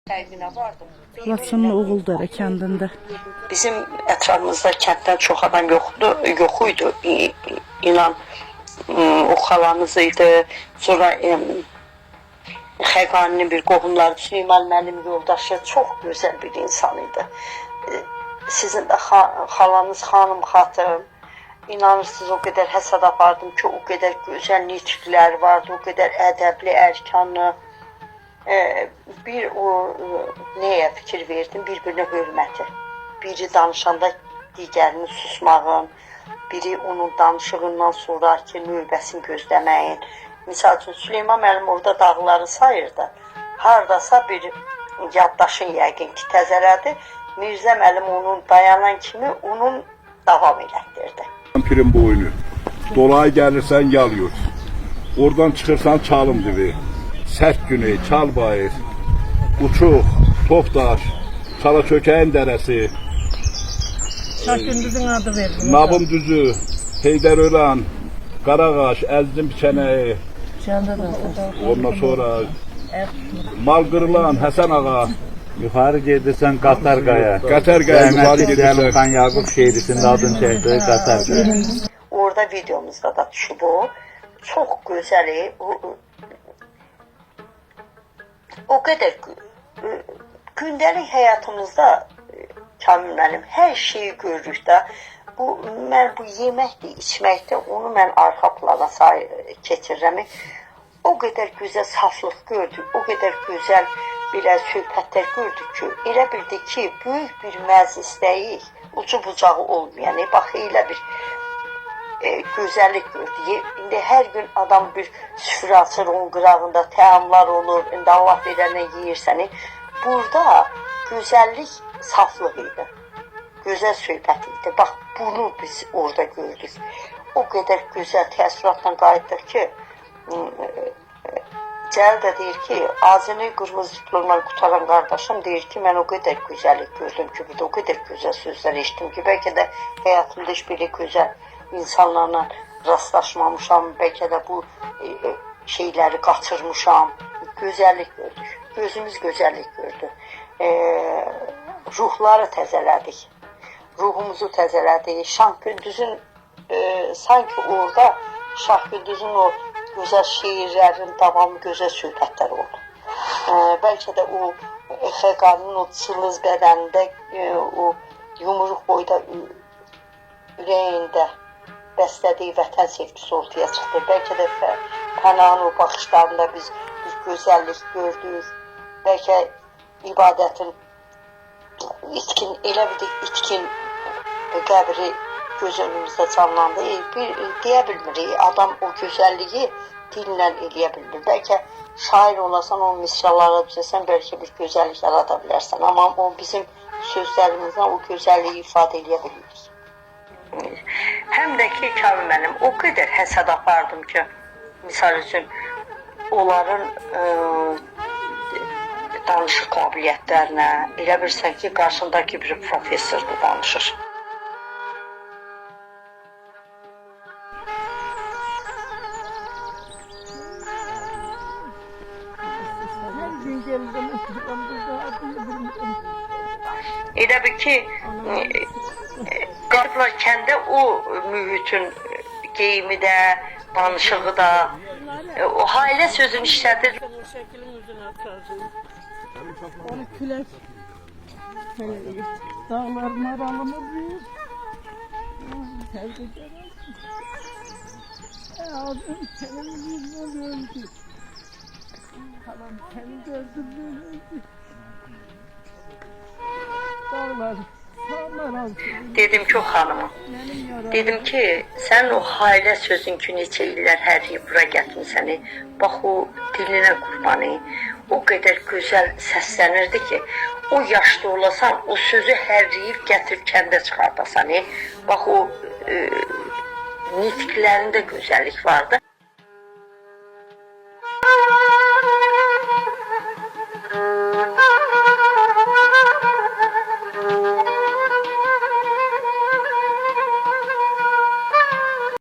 Fərqinə vardım. Laçının Oğuldərə kəndində. Bizim ətrafımızda kənddən çox adam yoxdu, yox idi. İnan o xalamız idi. Sonra Xəqaninin bir qohumları Süleyman müəllim yoldaşı çox gözəl bir insan idi. Sizin də xalanız xanım xatın. İnanırsınız, o qədər həsəd apardım ki, o qədər gözəl nitqləri vardı, o qədər ədəbli, ərkanlı. Bir o nəyə fikir verdim? Bir-birinə hörməti. Biri danışanda digərinin susmağın, biri onun danışığından sonrakı növbəsini gözləməyin. Misal üçün Süleyman müəllim orada dağları sayırdı. Hardasa bir yaddaşın yəqin ki, təzələdi. Mirzə müəllim onun dayanan kimi onun davam elətdirdi. Pirin boynu. Dolaya gəlirsən Yalyurt. Oradan çıxırsan Çalım dibi. Sərt güney, Çalbayır, Uçuq, Topdaş, Çalaçökəyin dərəsi, Şahgündüzün adı verildi. Nabım düzü, Heydər Ölan, Qarağaş, Əzizin Biçənəyi, ondan sonra Malqırılan, Həsən Ağa, Yuxarı gedirsən Qatarqaya. Qatarqaya yuxarı Rəhmətli gedirsən. Zəlimxan Yaqub şeirisində adını çəkdiyi Qatarqaya. Orada videomuzda da düşüb o. Çox gözəl. O qədər gündəlik həyatımızda Kamil müəllim hər şeyi görürük də. Bu mən bu yeməkdir, içməkdir, onu mən arxa plana keçirirəm. O qədər gözəl saflıq gördük, o qədər gözəl belə söhbətlər gördük ki, elə bildik ki, böyük bir məclisdəyik, ucu bucağı olmayan, bax elə bir gözəllik gördük. İndi hər gün adam bir süfrə açır, onun qırağında təamlar olur. İndi Allah verənə yeyirsən. Burada gözəllik saflıq idi. Gözəl söhbət idi. Bax bunu biz orada gördük. O qədər gözəl təəssüratla qayıtdıq ki, Cəlil də deyir ki, azını qırmızı diplomla qutaran qardaşım deyir ki, mən o qədər gözəllik gördüm ki, burada o qədər gözəl sözlər eşitdim ki, bəlkə də həyatımda heç belə gözəl insanlarla rastlaşmamışam, bəlkə də bu şeyləri qaçırmışam. Gözəllik gördük. Gözümüz gözəllik gördü. Ruhları təzələdik. Ruhumuzu təzələdik. Şahgündüzün sanki orada Şahgündüzün o gözəl şeirlərin davamı gözəl söhbətlər oldu. Bəlkə də o Xəqanın o cılız bədənində, o yumruq boyda ürəyində bəslədiyi vətən sevgisi ortaya çıxdı. Bəlkə də Pənahın o baxışlarında biz bir gözəllik gördük. Bəlkə ibadətin itkin, elə bir itkin qəbri göz önümüzdə canlandı. Deyə bilmirik. Adam o gözəlliyi dillə eləyə bilmir. Bəlkə şair olasan, o misralara düzəsən, bəlkə bir gözəllik yarada bilərsən. Amma o bizim sözlərimizdən o gözəlliyi ifadə eləyə bilmirik. Həm də ki, Kamil müəllim, o qədər həsəd apardım ki, misal üçün, onların danışıq qabiliyyətlərinə, elə bilirsən ki, qarşındakı bir professordur danışır. Her gün gelirim, otururum burada, bilmiyorum. Elə bil ki, qadılar kəndə o mühitin geyimi də, danışığı da, o ailə sözünü işlədir. O şəklin üzünü açardım. Onu külək belə dağlar maralımı büyür. Sevgi görürsün. Abim senin yüzünden öldü. Halam seni gördüm öldü. Dağlar sağ maral. Dedim ki, o xanıma, Benim yaram. dedim ki, sən o ailə sözün ki, neçə illər hər il bura gətirmisən, bax o dilinə qurbanı, o qədər gözəl səslənirdi ki, o yaşda olasan, o sözü hərləyib gətirib kəndə çıxardasan, bax o nitqlərində gözəllik vardı.